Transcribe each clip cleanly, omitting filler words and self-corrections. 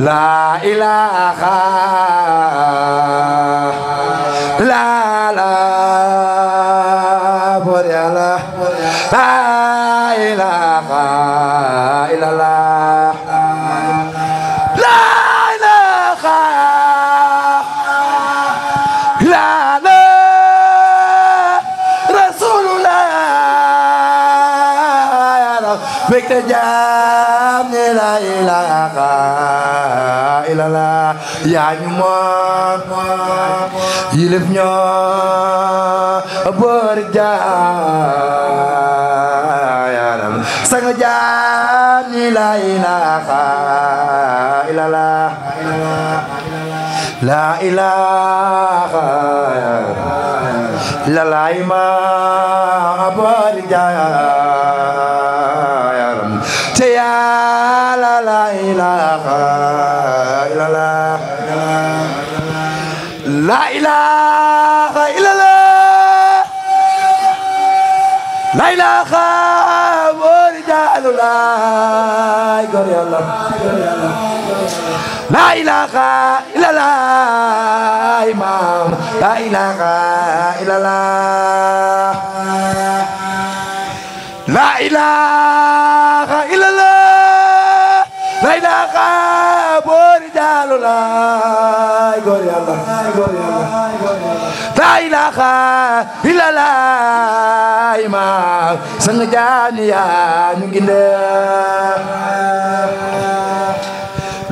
la ilaha la la bor yàlla la ilaha illallah la ilaha la la rasulullah bekte jaam ne la ilaha illallah yaa ñu moom yilif ñoo boor jaayaram sang jaam ni la ilaha illallah la ilaha illallah ma boor jaayaram te yàlla la ilaha illallah la ilaha illallah la ilaha boor jaayalam góor yàlla la ilaha illallah imam la ilaha illallah la ilaha illallah la ilaha boor jaayalam góor yàlla la ilaha illallah imam sang jaani yaa ñu ginde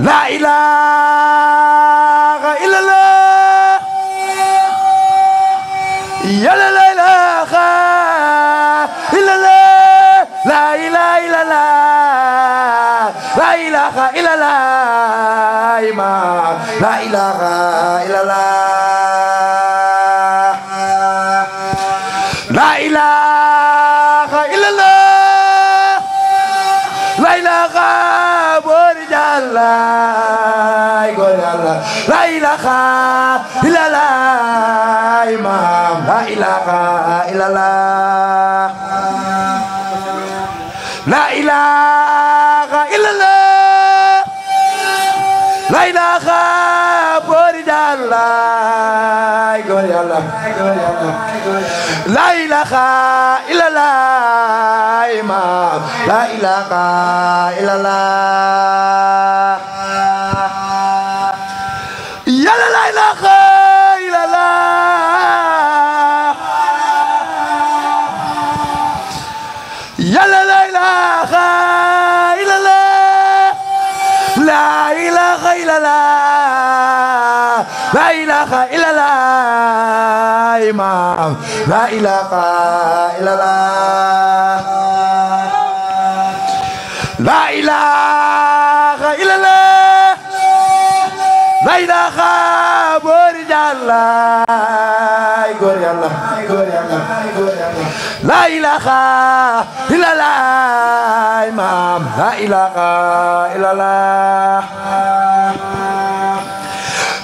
la ilaha illallah ya la ilaha illallah la ilaha illallah la ilaha illallah imam la ilaha illallah la ilaha illallah la ilaha boor jàllaay góor yàlla la ilaha illallah imam la ilaha illallah la ilaha illallah la ilaha boor jàllaay góor yàlla la ilaha illallah imam la ilaha illallah yàlla la ilaha illallah yàlla la ilaha illallah la ilaha illallah la ilaha illallah imam la ilaha illallah la ilaha illallah la ilaha boor jàllaay góor yàlla la ilaha illallah imam la ilaha illallah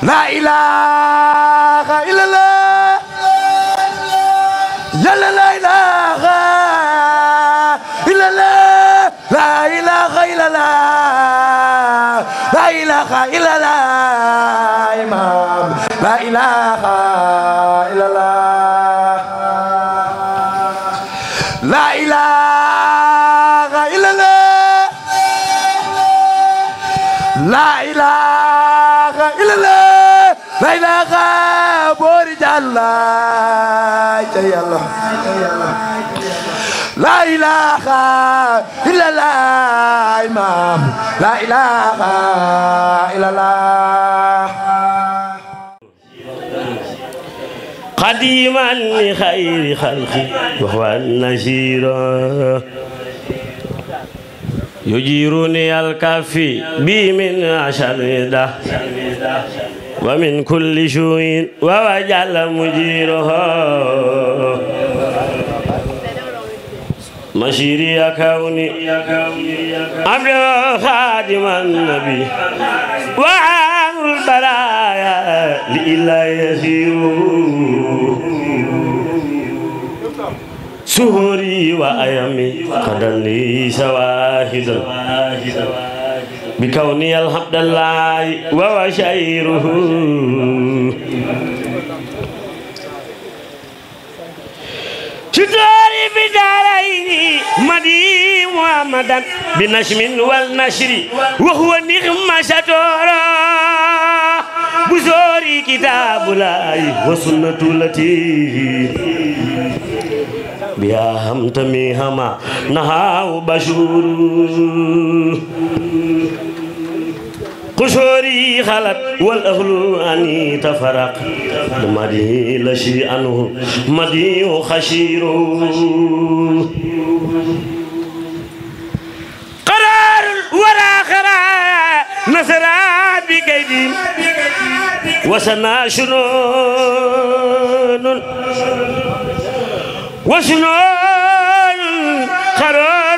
la ilaha illallah yàlla la ilaha illallah la ilaha illallah la ilaha illallah imam la ilaha illallah la ilaha illallah la ilaha illallah la ilaha boor jàllaay ca yàlla la ilaha illallah imam la ilaha illallah قديما لخير خلقي وهو النذير يجيرني الكافي بي من عشر ده ومن كل شوء ووجل مجيره مشيري يا كوني عبد خادم النبي وعامر البرايا لإلا يسير سهوري وأيامي قدني شواهد بكوني الحمد لله وشيره شتاري في دارين مدي محمدا بنشم والنشر وهو نغم شتورا بزوري كتاب الله وسنة التي بها همتمي هما نهاو بشور قشوري خلت والأهل أني تفرق مدي لشي عنه مدي خشير قرار ولا خرا نسرا بكيد وسنا شنون وشنون قرار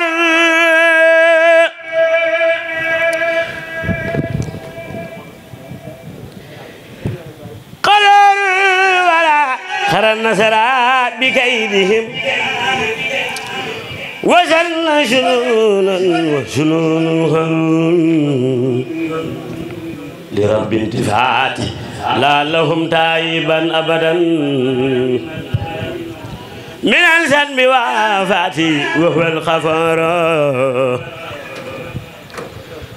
خر النصر بكيدهم وزن شنونا وشنون لرب انتفاعات لا لهم تائبا أبدا من الذنب وافاتي وهو الغفار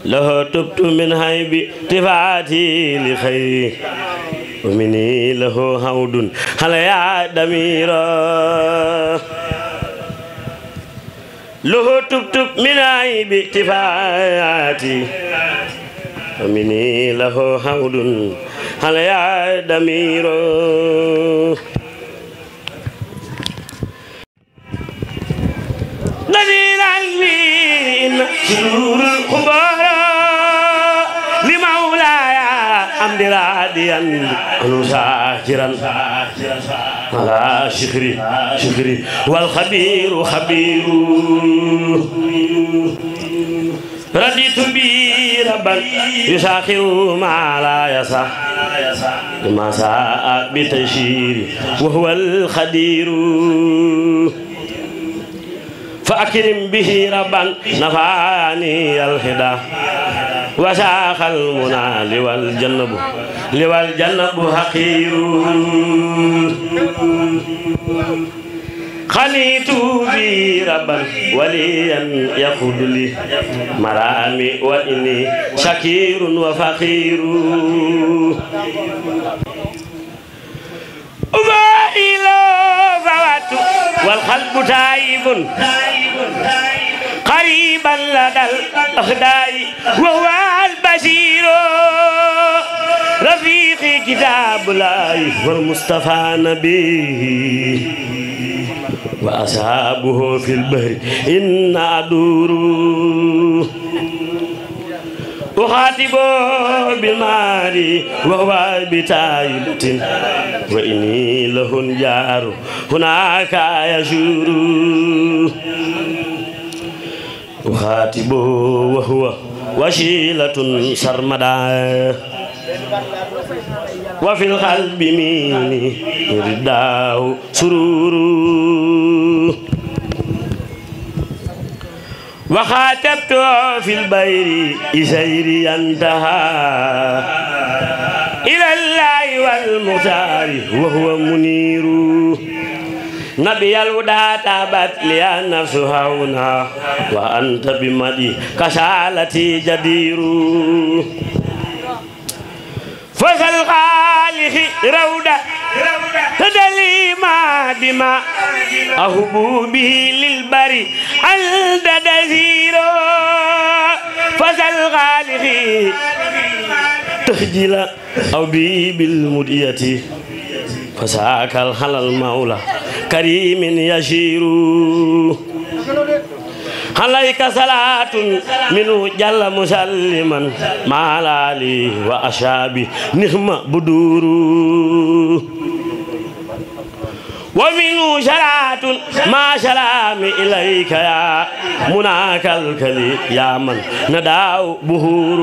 له تبت من هيب تفاتي لخير ومني له هود هل يا دميرا له تبت من عيب تفاتي ومني له هود هل يا دميرا دليل علمي شرور الخبراء لمولاي أمد راديا أنو شاكرا على شكري والخبير خبير رديت بي ربا يساخر ما لا يسع لما ساء بتشير وهو الخدير فأكرم به ربا نفعني الهدى وساخ المنى لوالجنب حقير خليت بي ربا وليا يقود لي مرامي وإني شكير وفقير وإلى فوات والقلب تائب قريبا لدى الأخداء وهو البشير رفيق كتاب الله والمصطفى نبيه وأصحابه في البحر إن أدور أخاطب بالمال وهو بتايبة وإني له الجار هناك يشور أخاطب وهو وشيلة سرمدا وفي القلب مني رداه سرور وخاطبت في البير إسيري انتهى إلى الله والمختار وهو منير نبي الهدى تابت لي النفس هونا وأنت بمدي كسالتي جدير فسل خالق روضة تدلي ما بما أهبو به للبري عند دزير فسل خالق تخجل أو بي بالمدية فساك الحل المولى كريم يشير عليك صلاة منه جل مسلما مع الآل وأصحابه نعم بدور ومنه شرعة ما سلام إليك يا مناك الكلي يا من نداء بهور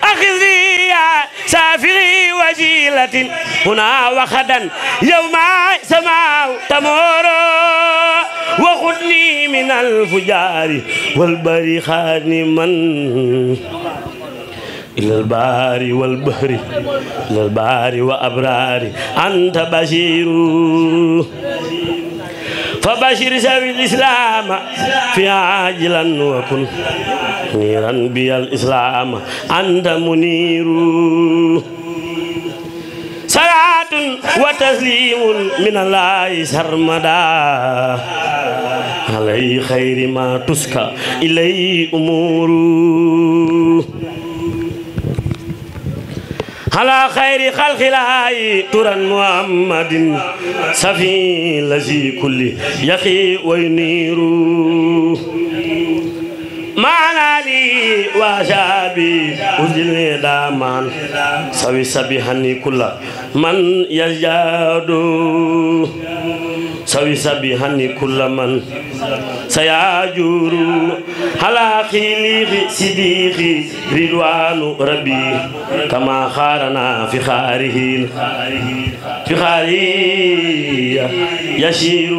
أخذي يا سافري وجيلة هنا وخدا يوم سماء تمور وخذني من الفجار والبريخان من إلى البار والبحر إلى البار وأبرار أنت بشير فبشر سوي الإسلام في عاجلا وكن نيرا بي الإسلام أنت منير صلاة وتسليم من الله سرمدا علي خير ما تسكى إليه أمور على خير خلق الله ترى محمد سفي الذي كل يخي وينير معنا لي وشابي أجل دامان سوي سبيحني كل من يزداد سوي سبيحني كل من سيجور على خليق صديقي رضوان ربي كما خارنا في خاره يشير